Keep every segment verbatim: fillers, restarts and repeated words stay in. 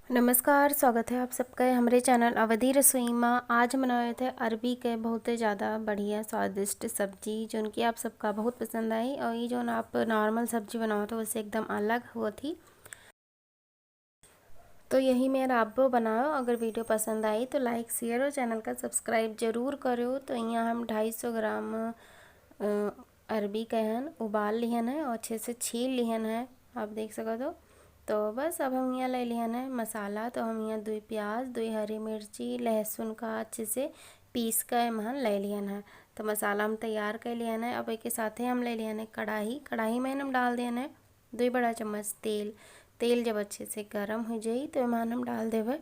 नमस्कार, स्वागत है आप सबका हमरे चैनल अवधी रसोई मा। आज हम बनावत है अरबी के बहुत ही ज़्यादा बढ़िया स्वादिष्ट सब्जी, जोन कि आप सबका बहुत पसंद आई। और ये जोन आप नॉर्मल सब्जी बनावत हो, उससे एकदम अलग होत ही। तो यही मेर आप बनाओ। अगर वीडियो पसंद आई तो लाइक, शेयर और चैनल का सब्सक्राइब जरूर करो। तो यहाँ हम ढाई सौ ग्राम, अ, अरबी के हन उबाल लिहन है और अच्छे से छील लिहन है, आप देख सकत हो। तो बस अब हम यहाँ ले लिहन है मसाला। तो हम यहाँ दुई प्याज, दुई हरी मिर्ची, लहसुन का अच्छे से पीस के एमहन ले लिहन है। तो मसाला हम तैयार कर लिहन है। अब एके साथे हम ले लिहन है कढ़ाई। कढ़ाई में हम डाल दिहन है दुई बड़ा चम्मच तेल। तेल जब अच्छे से गरम हो जाई तो एमहन हम डाल देवे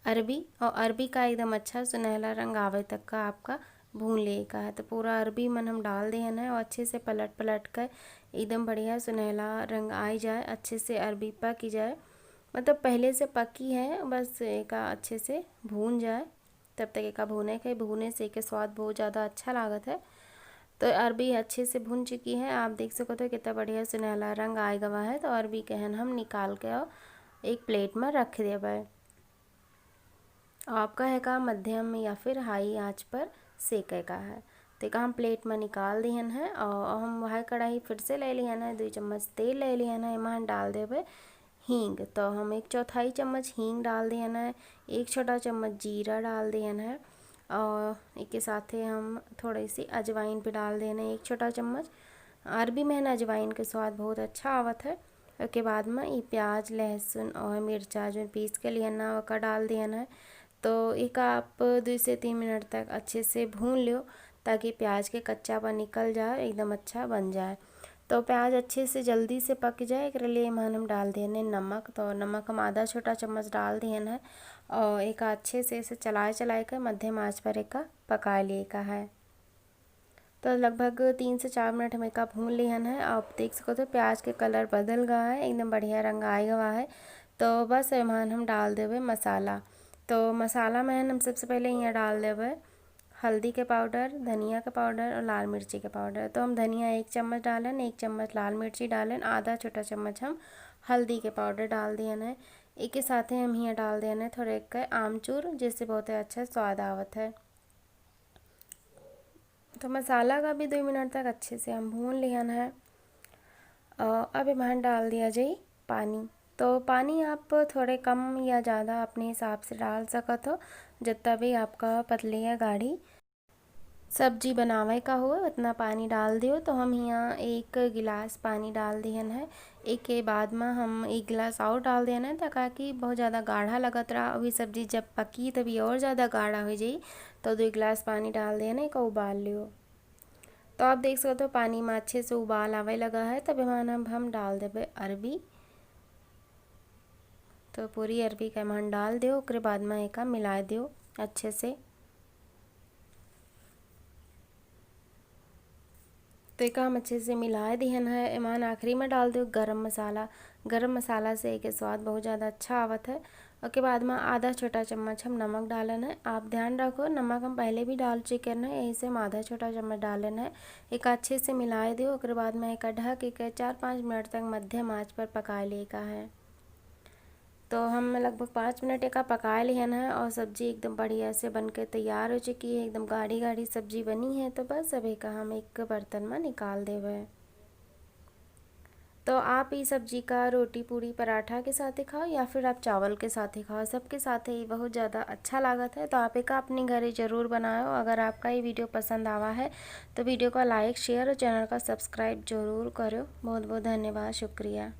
अरबी, और अरबी का एकदम अच्छा सुनहला रंग आवे तक का आपका भून लेवे का है। तो पूरा अरबी मन हम डाल देहन है और अच्छे से पलट पलट कर एकदम बढ़िया सुनहला रंग आई जाए, अच्छे से अरबी पक जाए, मतलब पहले से पकी है, बस एका अच्छे से भून जाए। तब तक एका भूने के, भूने से एके स्वाद बहुत ज़्यादा अच्छा लागत है। तो अरबी अच्छे से भून चुकी है, आप देख सकत हो कितना बढ़िया सुनहला रंग आए गवा है। तो अरबी के हन हम निकाल के और एक प्लेट में रख देवे। आपका है का मध्यम या फिर हाई आंच पर सेके का है। तो एका हम प्लेट में निकाल दिहन है और हम वह कढ़ाई फिर से ले लिहन है, दुई चम्मच तेल ले लिहन है, एमा हम डाल देवे हींग। तो हम एक चौथाई चम्मच हींग डाल दिहन है, एक छोटा चम्मच जीरा डाल दिहन है और एके साथे हम थोड़ी सी अजवाइन भी डाल देना है, एक छोटा चम्मच। अरबी में है ना अजवाइन के स्वाद बहुत अच्छा आवत है। ओके बाद में ये प्याज, लहसुन और मिर्चा जो पीस के लिहन ना, ओका डाल दिहन है। तो एका आप दुई से तीन मिनट तक अच्छे से भून लियो, ताकि प्याज के कच्चापन निकल जाए, एकदम अच्छा बन जाए। तो प्याज अच्छे से जल्दी से पक जाए, एकरे लिए एमहन हम डाल देने नमक। तो नमक हम आधा छोटा चम्मच डाल दिहन है और एका अच्छे से इसे चलाए चलाए के मध्यम आंच पर एका पका लिए का है। तो लगभग तीन से चार मिनट हम एका भून लिहन है। आप देख सकत हो प्याज के कलर बदल गवा है, एकदम बढ़िया रंग आए गवा है। तो बस एमहन हम डाल देवे मसाला। तो मसाला में हम सबसे पहले यहाँ डाल देवे हल्दी के पाउडर, धनिया के पाउडर और लाल मिर्ची के पाउडर। तो हम धनिया एक चम्मच डालन, एक चम्मच लाल मिर्ची डालन, आधा छोटा चम्मच हम हल्दी के पाउडर डाल दिहन है। एके साथे हम यहाँ डाल दिहन है थोड़े के आमचूर, जिससे बहुत ही अच्छा स्वाद आवत है। तो मसाला का भी दुई मिनट तक अच्छे से हम भून लिहन है। और अब एमहन डाल दिया जाई पानी। तो पानी आप थोड़े कम या ज़्यादा अपने हिसाब से डाल सकत हो, जितना भी आपका पतली या गाढ़ी सब्जी बनावे का हो, उतना पानी डाल दियो। तो हम यहाँ एक गिलास पानी डाल दिहन है। एके बाद में हम एक गिलास और डाल देना है, ताकि बहुत ज़्यादा गाढ़ा लगत रहा। अभी सब्जी जब पकी तभी और ज़्यादा गाढ़ा हो जाई। तो दुई गिलास पानी डाल देना, एका उबाल लियो। तो आप देख सकते हो पानी में अच्छे से उबाल आवे लगा है, तब एमहन अब हम डाल देबे अरबी। तो पूरी अरबी का एमहन डाल दियो, ओकरे बाद में एका मिला दियो अच्छे से। तो एका हम अच्छे से मिला दिहन है। एमहन आखिरी में डाल दियो गरम मसाला। गरम मसाला से एके स्वाद बहुत ज़्यादा अच्छा आवत है। ओके बाद में आधा छोटा चम्मच हम नमक डालन है। आप ध्यान रखो, नमक हम पहले भी डाल चुके हैं, यही से हम आधा छोटा चम्मच डालन है। एका अच्छे से मिला दियो, ओकरे बाद में एका ढक के चार पाँच मिनट तक मध्यम आंच पर पका लिए का है। तो हम लगभग पाँच मिनट एका पका लिहन है और सब्जी एकदम बढ़िया से बन के तैयार हो चुकी है, एकदम गाढ़ी गाढ़ी सब्जी बनी है। तो बस अब एका हम एक बर्तन में निकाल देवे। तो आप ई सब्जी का रोटी, पूड़ी, पराठा के साथे खाओ या फिर आप चावल के साथे खाओ, सबके साथे ई बहुत ज़्यादा अच्छा लागत है। तो आप एका अपने घरे ज़रूर बनाओ। अगर आपका ये वीडियो पसंद आवा है तो वीडियो का लाइक, शेयर और चैनल का सब्सक्राइब जरूर करो। बहुत बहुत धन्यवाद, शुक्रिया।